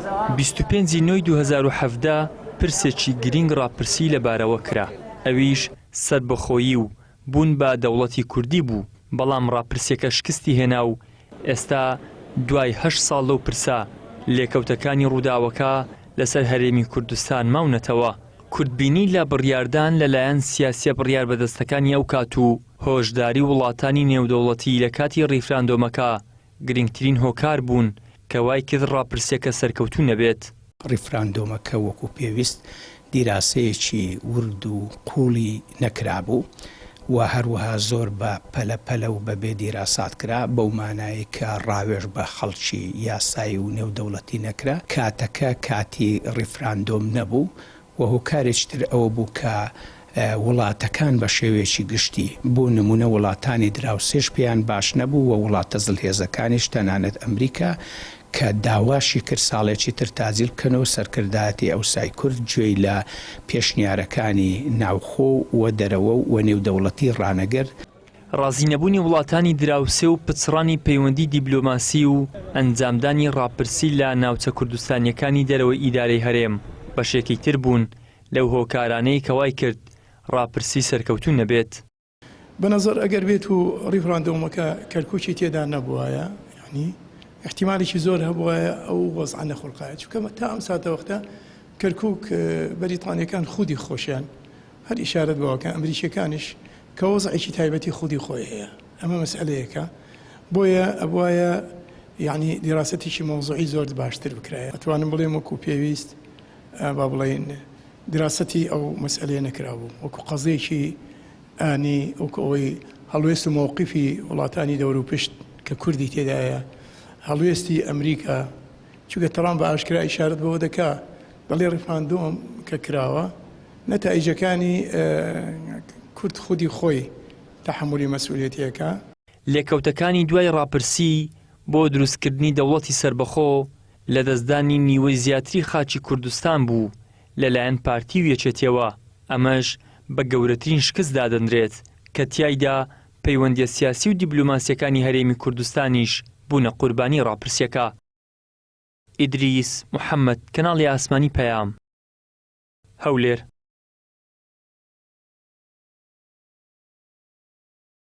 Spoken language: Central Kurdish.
25 ی نۆی 2017 پرسێکی گرینگ ڕاپرسی لەبارەوە کرا، ئەویش سەربەخۆیی و بوون بە دەوڵەتی کوردی بوو، بەڵام ڕاپرسیەکە شکستی هێنا و ئێستا دوای هەشت ساڵ لەو پرسە، لێکەوتەکانی ڕووداوەکە لەسەر هەرێمی کوردستان ماونەتەوە. کورتبینی لە بڕیاردان لەلایەن سیاسیە بڕیاربەدەستەکانی ئەو کات و هۆشداری وڵاتانی نێودەوڵەتی لە کاتی ڕیفراندۆمەکە گرنگترین هۆکار بوون کە وای کرد ڕاپرسیەکە سەرکەوتوو نەبێت. ڕیفراندۆمەکە وەکو پێویست دیراسەیەکی ورد و قووڵی نەکرابوو و هەروەها زۆر بە پەلە پەلە و بەبێ دیراسات کرا، بەو مانایەی کە ڕاوێژ بە خەڵکی یاسایی و نێودەوڵەتی نەکرا، کاتەکە کاتی ڕیفراندۆم نەبوو و هۆکارێکی تر ئەوە بوو کە وڵاتەکان بە شێوەیەکی گشتی، بۆ نموونە وڵاتانی دراوسێش پێیان باش نەبوو و وڵاتە زلهێزەکانیش تەنانەت ئەمریکا کە داواشی کرد ساڵێکی تر تاجیل بکەنەوە، سەرکردایەتی ئەوسای کورد گوێی لە پێشنیارەکانی ناوخۆ و دەرەوە و نێودەوڵەتی ڕانەگرت. ڕازی نەبوونی وڵاتانی دراوسێ و پچڕانی پەیوەندی دیبلۆماسی و ئەنجامدانی ڕاپرسی لە ناوچە کوردستانییەکانی دەرەوەی ئیدارەی هەرێم بەشێکی تر بوون لەو هۆکارانەی کە وای کرد ڕاپرسی سەرکەوتوو نەبێت. بە نەزەر ئەگەر بێت و ڕیفراندۆمەکە کەرکوکی تێدا نەبوایە یانی ئیحتیمالێکی زۆر هەبوایە ئەو وەزعە نەخوڵقایە چونکە تا ئەم ساتەوەختە کەرکوک بەریتانیەکان خودی خۆشیان هەر ئیشارەت بەوەکە ئەمریکیەکانیش کە وەزعێکی تایبەتی خودی خۆی هەیە ئەمە مەسئلەیەکە بۆیە ئەبوایە یعنی دیراسەتێکی مەوزوعی زۆر باشتر بکرایە ئەتوانم بڵێم وەکو پێویست با بڵێین دراسەتی ئەو مەسئەلەیە نەکرابوو وەکو قەزیەکی ئانی وەکو ئەوەی هەڵوێست و مەوقیفی وڵاتانی دەوروپشت کە کوردی تێدایە هەڵوێستی ئەمریکا چونکە ترامپ بە ئاشکرا ئیشارەت بەوە دەکا دەڵێ ڕیفراندۆم کە کراوە نەتائیجەکانی کورد خودی خۆی تەحەمولی مەسئولیەتیەکە. لێکەوتەکانی دوای ڕاپرسی بۆ دروستکردنی دەوڵەتی سەربەخۆ، لەدەستدانی نیوەی زیاتری خاکی کوردستان بوو لەلایەن پارتی و یەکێتیەوە، ئەمەش بە گەورەترین شکست دادەنرێت کە تیایدا پەیوەندیە سیاسی و دیبلۆماسیەکانی هەرێمی کوردستانیش بوونە قوربانی ڕاپرسیەکە. ئیدریس محەمەد، کەناڵی ئاسمانی پەیام، هەولێر.